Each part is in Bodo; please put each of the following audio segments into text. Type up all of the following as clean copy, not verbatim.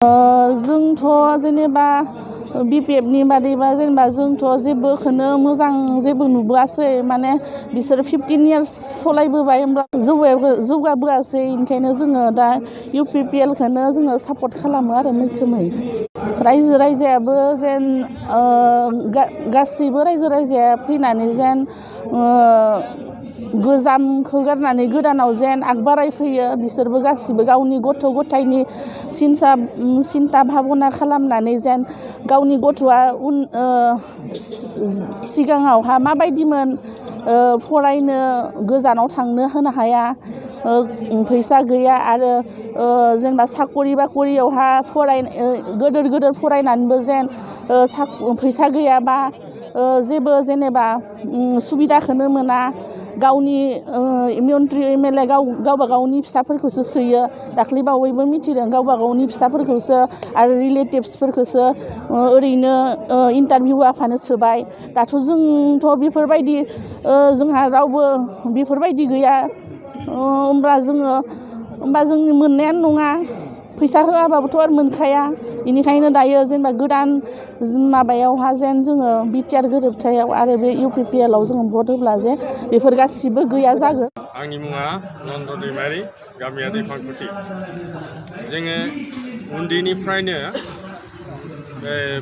जोंथ' जेनेबा BPFनि बादैबा जेनेबा जोंथ' जेबोखौनो मोजां जेबो नुबोआसै माने बिसोर 15 इयार्स सलायबोबाय होमब्ला जौगाबोआसै ओंखायनो जोङो दा UPPLखौनो जोङो सापर्ट खालामो आरो मैखोमै रायजो राजायाबो जेन गासैबो रायजो राजाया फैनानै जेन गोजामखौ गारनानै गोदानाव जेन आगबारायफैयो बिसोरबो गासिबो गावनि गथ' गथायनि सिन्था भाबना खालामनानै जेन गावनि गथ'आ सिगाङावहा माबायदिमोन फरायनो गोजानाव थांनो होनो हाया फैसा गैया आरो जेनेबा साकरि बाकरियावहा गोदोर फरायनानैबो जेन फैसा गैयाबा जेबो जेनेबा सुबिदाखौनो मोना गावनि मन्त्रि MLA गावबा गावनि फिसाफोरखौसो सोयो दाख्लै बावैबो मिथिदों गावबा गावनि फिसाफोरखौसो आरो रिलेटिभ्सफोरखौसो ओरैनो इन्टारभिउ आफानो सोबाय दाथ' जोंथ' बेफोरबायदि जोंहा रावबो बेफोरबायदि गैया होमबा जोंनि मोननायानो नङा फैसा होआबाबोथ' आरो मोनखाया बेनिखायनो दायो जेनेबा गोदान माबायावहा जेन जोङो BTR गोरोबथायाव आरो बे UPPLआव जोङो भट होब्ला जे बेफोर गासिबो गैया जागोन। आंनि मुङा नन्द दैमारि गामियारि फांखुथि जोङो उन्दैनिफ्रायनो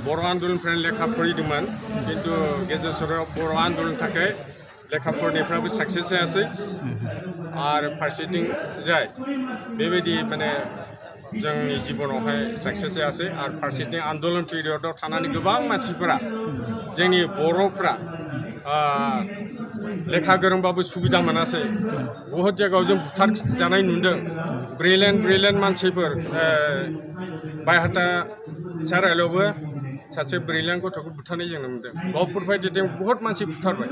बर' आन्दलनिफ्रायनो लेखा फरायदोंमोन खिन्थु गेजेर ससेयाव बर' आन्दलनि थाखाय लेखा फरायनायफ्राबो साक्सेस जायासै आरो फारसेथिं जाय बेबायदि माने जोंनि जिबनावहाय साक्सेस जायासै आरो फारसेथिं आन्दलन पिरियडआव थानानै गोबां मानसिफोरा जोंनि बर'फ्रा लेखा गोरोंबाबो सुबिदा मोनासै बहुद जायगायाव जों बुथार जानाय नुदों ब्रिलियेन्ट मानसिफोर बायहाथा साराइलावबो सासे ब्रिलियेन्ट गथ'खौ बुथारनाय जों नुदों गहपुर बायदिजों बहुत मानसि बुथारबाय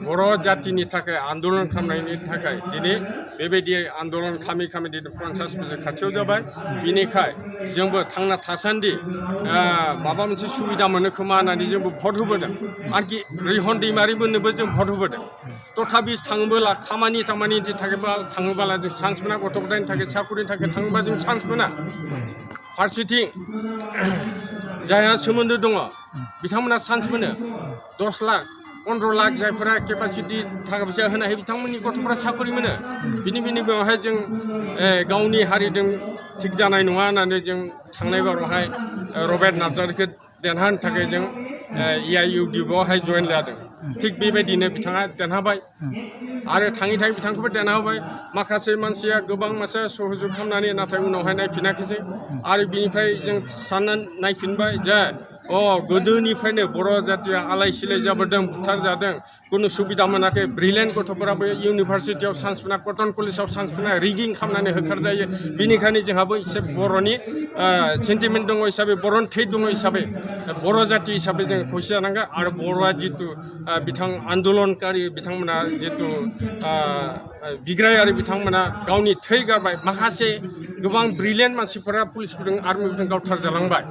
बर' जातिनि थाखाय आन्दलन खालामनायनि थाखाय दिनै बेबायदि आन्दलन खामै दिनै 50 बोसोर खाथियाव जाबाय बिनिखाय जोंबो थांना थासान्दि माबा मोनसे सुबिदा मोनो खोमा होननानै जोंबो भट होबोदों आरोखि रैहन दैमारिमोननोबो जों भट होबोदों तथापि थाङोबोला खामानिनि थाखाय थाङोबोला जों चान्स मोना गथ' गथायनि थाखाय साकरिनि थाखाय थाङोबा जों चान्स मोना फारसेथिं जायहा सोमोन्दो दङ बिथांमोना चान्स मोनो 10 लाख 15 लाख जायफोरा केपासिटि थाखा फैसा होनो हायो बिथांमोननि गथ'फोरा साकरि मोनो बिनि बेवहाय जों गावनि हारिजों थिग जानाय नङा होननानै जों थांनाय बारावहाय रबेट नार्जारिखौ देरहानो थाखाय जों EIUDआवहाय जयेन जादों थिग बेबायदिनो बिथाङा देरहाबाय आरो थाङै बिथांखौबो देरहाबाय माखासे मानसिया गोबां मानसिया सहयोग खालामनानै नाथाय उनावहाय नायफिनाखैसै आरो बिनिफ्राय जों साननानै नायफिनबाय जे गोदोनिफ्रायनो बर' जातिया आलाय सिलाय जाबोदों बुथार जादों कुनु सुबिदा मोनाखै ब्रिलियेन्ट गथ'फोराबो इउनिभारसिटियाव चान्स मोना कटन कलेजाव चान्स मोना रिगिं खालामनानै होखारजायो बिनिखायनो जोंहाबो एसे बर'नि सेन्टिमेन्ट दङ हिसाबै बर'नि थै दङ हिसाबै बर' जाति हिसाबै जों खौसे जानांगोन आरो बर'आ जितु बिथां आन्दलनकारि बिथांमोना जितु बिग्रायारि बिथांमोना गावनि थै गारबाय माखासे गोबां ब्रिलियेन्ट मानसिफोरा पुलिसफोरजों आर्मिफोरजों गावथार जालांबाय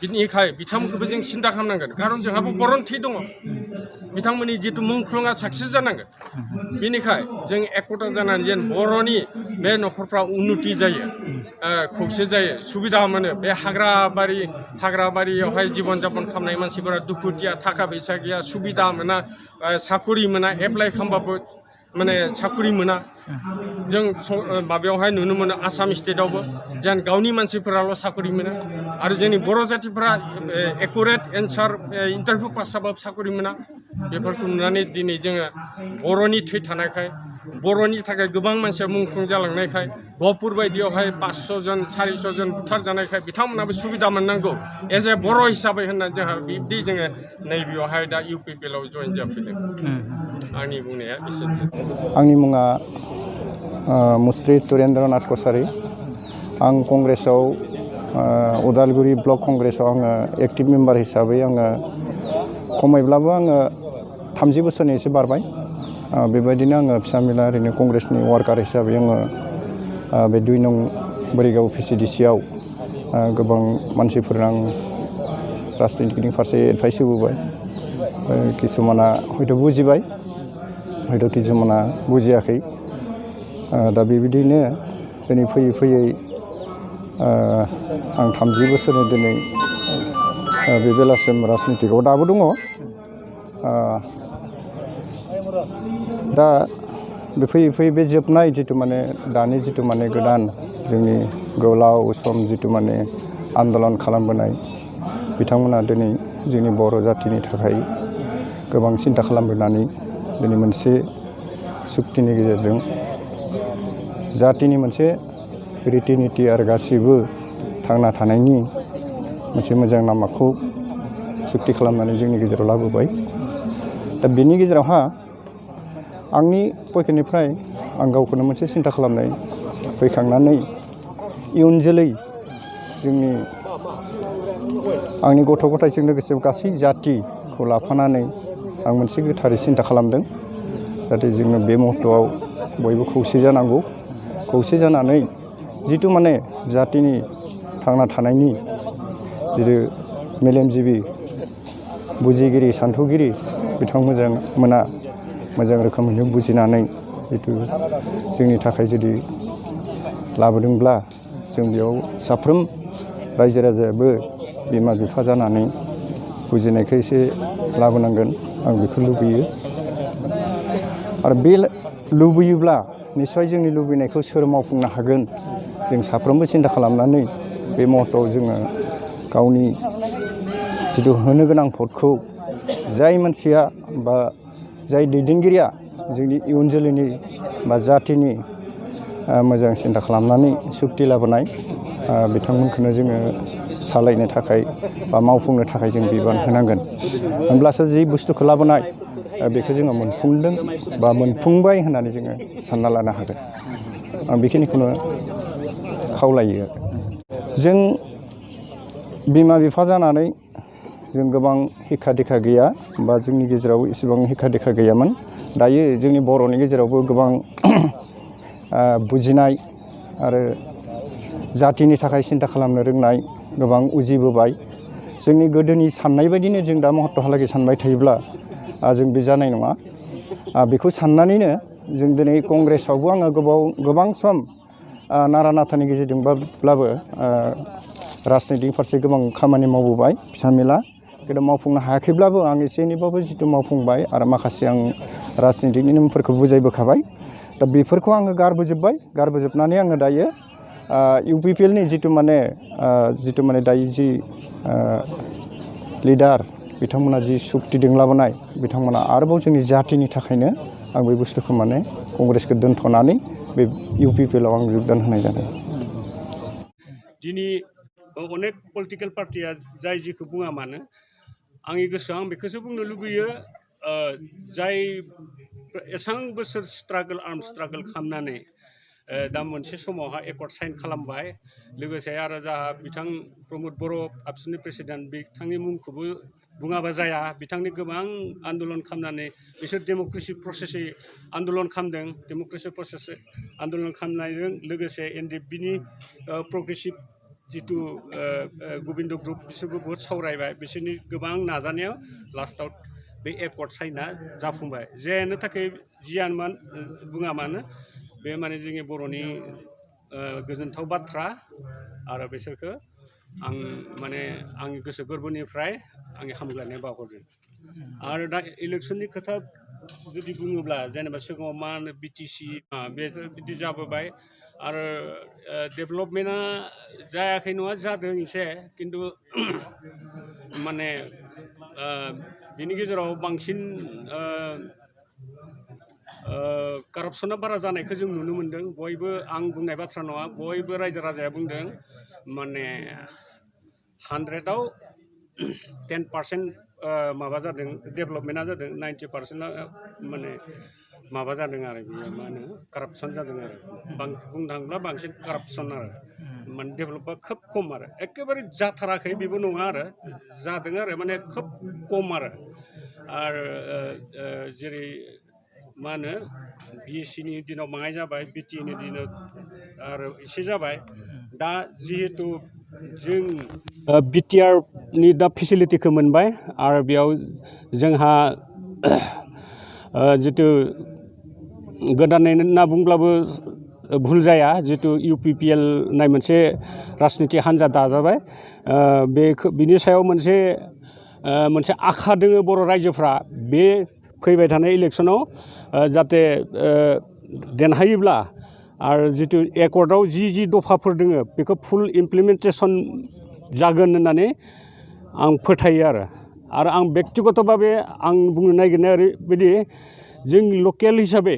बिनिखाय बिथांमोनखौबो जों सिन्था खालामनांगोन खारन जोंहाबो बर'नि थै दङ बिथांमोननि जितु मुंख्लङा साक्सेस जानांगोन बिनिखाय जों एकता जानानै जेन बर'नि बे न'खरफ्रा उन्नति जायो खौसे जायो सुबिदा मोनो बे हाग्राबारियावहाय जीवन जापन खालामनाय मानसिफोरा दुखुथिया थाखा फैसा गैया सुबिदा मोना साकरि मोना एप्लाइ खालामबाबो माने साकरि मोना जों माबायावहाय नुनो मोनो आसाम स्टेटआवबो जेन गावनि मानसिफोराल' साकरि मोना आरो जोंनि बर' जातिफोरा एकुरेट एन्सार इन्टारभिउ पास जाबाबो साकरि मोना बेफोरखौ नुनानै दिनै जोङो बर'नि थै थानायखाय बर'नि थाखाय गोबां मानसिया मुंख्लं जालांनायखाय गहपुर बायदियावहाय 500 जन 400 जन बुथार जानायखाय बिथांमोनाबो सुबिदा मोननांगौ एज ए बर' हिसाबै होननानै जोंहा बिब्दि जोङो नैबेयावहाय दा UPPLआव जयेन जाफैदों आंनि बुंनाया एसेनोसै आंनि मुङा मुस्रि तुरेन्द्रनाथ कसारि आं कंग्रेसआव उदालगुरि ब्लक कंग्रेसआव आङो एक्टिभ मेम्बार हिसाबै आङो खमैब्लाबो आङो 30 बोसोरनि एसे बारबाय बेबायदिनो आङो फिसा मिला ओरैनो कंग्रेसनि वार्कार हिसाबै आङो बे 2 नं बोरिगाव PCDCआव गोबां मानसिफोरनो आं राजनितिनि फारसे एडभाइस होबोबाय किसुमाना हयथ' बुजिबाय हयथ' किसुमाना बुजियाखै दा बेबायदिनो दिनै फैयै आं 30 बोसोरनि दिनै बे बेलासिम राजनितिकआव दाबो दङ। दा बे फैयै फैयै बे जोबनाय जिथु माने दानि जिथु माने गोदान जोंनि गोलाव सम जिथु माने आन्दलन खालामबोनाय बिथांमोना दिनै जोंनि बर' जातिनि थाखाय गोबां सिन्था खालामबोनानै दिनै मोनसे सुक्तिनि गेजेरजों जातिनि मोनसे रिति-निति आरो गासैबो थांना थानायनि मोनसे मोजां लामाखौ सुक्ति खालामनानै जोंनि गेजेराव लाबोबाय। दा बेनि गेजेरावहा आंनि पकेटनिफ्राय आं गावखौनो मोनसे सिन्था खालामनाय फैखांनानै इयुन जोलै जोंनि आंनि गथ' गथायजों लोगोसे गासै जातिखौ लाफानानै आं मोनसे गोथारै सिन्था खालामदों जाहाथे जोङो बे महत्तआव बयबो खौसे जानांगौ। खौसे जानानै जिथु माने जातिनि थांना थानायनि जिथु मेलेमजिबि बुजिगिरि सान्थौगिरि बिथांमोना मोजां रोखोमैनो बुजिनानै जिथु जोंनि थाखाय जुदि लाबोदोंब्ला जों बेयाव साफ्रोम रायजो राजायाबो बिमा बिफा जानानै बुजिनायखौ एसे लाबोनांगोन आं बेखौ लुबैयो। आरो बे लुबैयोब्ला निस्सय जोंनि लुबैनायखौ सोर मावफुंनो हागोन जों साफ्रोमबो सिन्था खालामनानै बे महत्तआव जोङो गावनि जिथु होनो गोनां भटखौ जाय मानसिया बा जाय दैदेनगिरिया जोंनि इयुन जोलैनि बा जातिनि मोजां सिन्था खालामनानै सुक्ति लाबोनाय बिथांमोनखौनो जोङो सालायनो थाखाय बा मावफुंनो थाखाय जों बिबान होनांगोन। होमब्लासो जि बुस्थुखौ लाबोनाय बेखौ जोङो मोनफुंदों बा मोनफुंबाय होननानै जोङो सानना लानो हागोन। आं बेखिनिखौनो खावलायो। जों बिमा बिफा जानानै जों गोबां हिक्खा दिक्खा गैया बा जोंनि गेजेराव इसेबां हिक्खा दिक्खा गैयामोन। दायो जोंनि बर'नि गेजेरावबो गोबां बुजिनाय आरो जातिनि थाखाय सिन्था खालामनो रोंनाय गोबां उजिबोबाय। जोंनि गोदोनि साननाय बायदिनो जों दा महत्तहालागै सानबाय थायोब्ला जों बे जानाय नङा। बेखौ साननानैनो जों दिनै कंग्रेसआवबो आङो गोबां सम नारा नाथानि गेजेरजोंब्लाबो राजनितिनि फारसे गोबां खामानि मावबोबाय फिसा मेला गोदो मावफुंनो हायाखैब्लाबो आं एसे एनैबाबो जिथु मावफुंबाय आरो माखासे आं राजनितिकनि नेमफोरखौ बुजायबोखाबाय। दा बेफोरखौ आङो गारबोजोबनानै आङो दायो UPPLनि जिथु माने दायो जि लिडार बिथांमोना जि सुक्तिजों लाबोनाय बिथांमोना आरोबाव जोंनि जातिनि थाखायनो आं बे बुस्थुखौ माने कंग्रेसखौ दोनथ'नानै बे UPPLआव आं जगदान होनाय जादों। दिनै अनेक पलिटिकेल पार्टिया जाय जिखौ बुङा मानो आंनि गोसोआव आं बेखौसो बुंनो लुगैयो जाय एसेबां बोसोर आर्म स्ट्रागल खालामनानै दा मोनसे समावहा एकर्ड साइन खालामबाय लोगोसे आरो जाहा बिथां प्रमद बर' आबसुनि प्रेसिडेन्ट बिथांनि मुंखौबो बुङाबा जाया। बिथांनि गोबां आन्दलन खालामनानै बिसोर डेम'क्रेसि प्रसेसै आन्दलन खालामदों। डेम'क्रेसि प्रसेसै आन्दलन खालामनायजों लोगोसे NDPनि प्रग्रेसिभ जिथु गबिन्द ग्रुप बिसोरबो बहुत सावरायबाय। बिसोरनि गोबां नाजानायाव लास्टआव बे एकर्ड साइना जाफुंबाय। जेनो थाखाय जियानो बुङा मानो बे माने जोंनि बर'नि गोजोनथाव बाथ्रा आरो बिसोरखौ आं माने आंनि गोसो गोरबोनिफ्राय आंनि हामग्लायनाय बावहरदों। आरो दा इलेक्सननि खोथा जुदि बुङोब्ला जेनेबा सिगाङाव मा होनो BTC बेसोर बिदि जाबोबाय आरो डेभेलपमेन्टआ जायाखै नङा जादों एसे खिन्थु माने बिनि गेजेराव बांसिन कारापसना बारा जानायखौ जों नुनो मोन्दों। बयबो आं बुंनाय बाथ्रा नङा बयबो रायजो राजाया बुंदों माने 100आव 10% माबा जादों डेभेलपमेन्टआ जादों 90%आ माने माबा जादों आरो बियो मा होनो कारापसन जादों आरो बुंनो थाङोब्ला बांसिन कारापसन आरो माने डेभेलपआ खोब खम आरो एखेबारे जाथाराखै बेबो नङा आरो जादों आरो माने खोब खम आरो जेरै मा होनो BSCनि दिनाव बाङाय जाबाय BTAनि दिनाव आरो एसे जाबाय। दा जिहेतु जों BTRनि दा फेसिलिटिखौ मोनबाय आरो बेयाव जोंहा जितु गोदानै होनना बुंब्लाबो भुल जाया जितु UPPL होननाय मोनसे राजनिति हान्जा दाजाबाय बिनि सायाव मोनसे आखा दोङो बर' रायजोफ्रा बे फैबाय थानाय इलेक्सनाव जाहाथे देरहायोब्ला आरो जितु एकर्डआव जि दफाफोर दोङो बेखौ फुल इमप्लिमेन्टेसन जागोन होननानै आं फोथायो आरो आं बेक्तिगतभाबे आं बुंनो नागिरनाया ओरैबायदि जों लकेल हिसाबै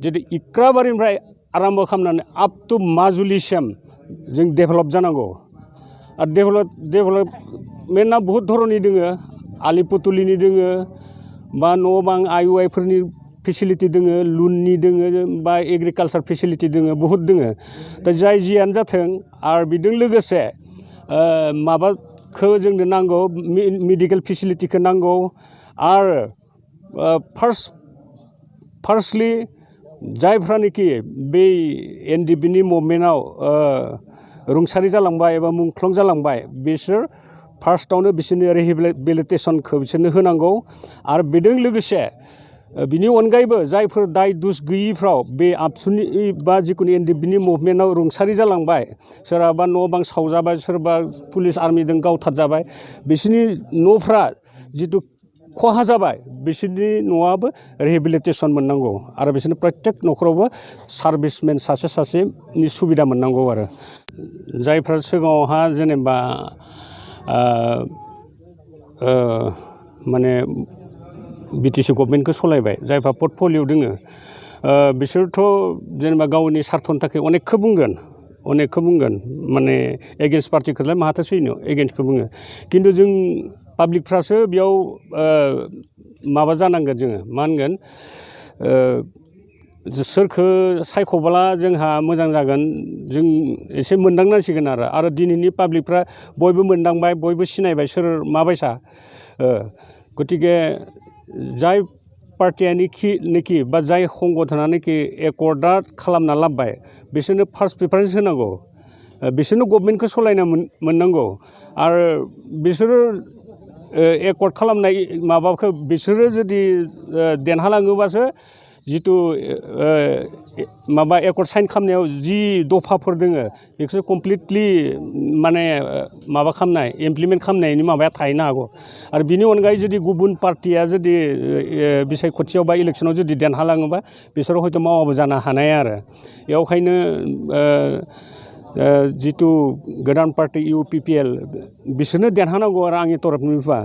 जुदि इक्राबारिनिफ्राय आरम्भ खालामनानै आप टु माजुलिसिम जों डेभेलप जानांगौ आरो डेभेलपमेन्टआ बहुद धरननि दोङो आलिपुतुलिनि दोङो बा न' बां IOI फोरनि फेसिलिटि दोङो लुननि दोङो बा एग्रिकालसार फेसिलिटि दोङो बहुद दोङो दा जाय जियानो जाथों आरो बेजों लोगोसे माबाखौ जोंनो नांगौ मेडिकेल फेसिलिटिखौ नांगौ आरो फार्स्टलि जायफ्रानोखि बै NDPनि मुभमेन्टआव रुंसारि जालांबाय एबा मुंख्लं जालांबाय बिसोर फार्स्टआवनो बिसोरनि रिहेबिलिटेसनखौ बिसोरनो होनांगौ आरो बेजों लोगोसे बिनि अनगायैबो जायफोर दाय दुस गैयिफ्राव बे आबसुनि बा जिखुनु NDPनि मुभमेन्टआव रुंसारि जालांबाय सोरहाबा न' बां सावजाबाय सोरबा पुलिस आर्मिजों गावथारजाबाय बिसोरनि न'फ्रा जितु खहा जाबाय बिसोरनि न'आबो रिहेबिलिटेसन मोननांगौ आरो बिसोरनि प्रत्येक न'खरावबो सार्भिसमेन सासेनि सुबिदा मोननांगौ आरो जायफ्रा सिगाङावहा जेनेबा माने BTC गभर्नमेन्टखौ सलायबाय जायफ्रा पर्टफलिय' दोङो बिसोरथ' जेनेबा गावनि सार्थनि थाखाय अनेकखौ बुंगोन माने एगेन्स्ट पार्टिखौलाय माहाथो सैनो एगेन्स्टखौ बुङो खिन्थु जों पाब्लिकफ्रासो बेयाव माबा जानांगोन जोङो मा होनगोन सोरखौ सायख'ब्ला जोंहा मोजां जागोन जों एसे मोनदांनांसिगोन आरो दिनैनि पाब्लिकफ्रा बयबो मोनदांबाय बयबो सिनायबाय सोर माबायसा गतिके जाय पार्टियानोखि बा जाय संगठनानोखि एकर्डआ खालामना लाबबाय बिसोरनो फार्स्ट प्रिफारेन्स होनांगौ बिसोरनो गभर्नमेन्टखौ सलायनो मोननांगौ आरो बिसोरो एकर्ड खालामनाय माबाखौ बिसोरो जुदि देरहालाङोबासो जितु माबा एकर्ड साइन खालामनायाव जि दफाफोर दोङो बेखौसो कमप्लिटलि माने माबा खालामनाय इमप्लिमेन्ट खालामनायनि माबाया थाहैनो हागौ आरो बिनि अनगायै जुदि गुबुन पार्टिया जुदि बिसायख'थियाव बा इलेक्सनाव जुदि देरहालाङोबा बिसोरो हयथ' मावाबो जानो हानाय आरो बेयावखायनो जितु गोदान पार्टि UPPL बिसोरनो देरहानांगौ आरो आंनि तरफनिफ्राय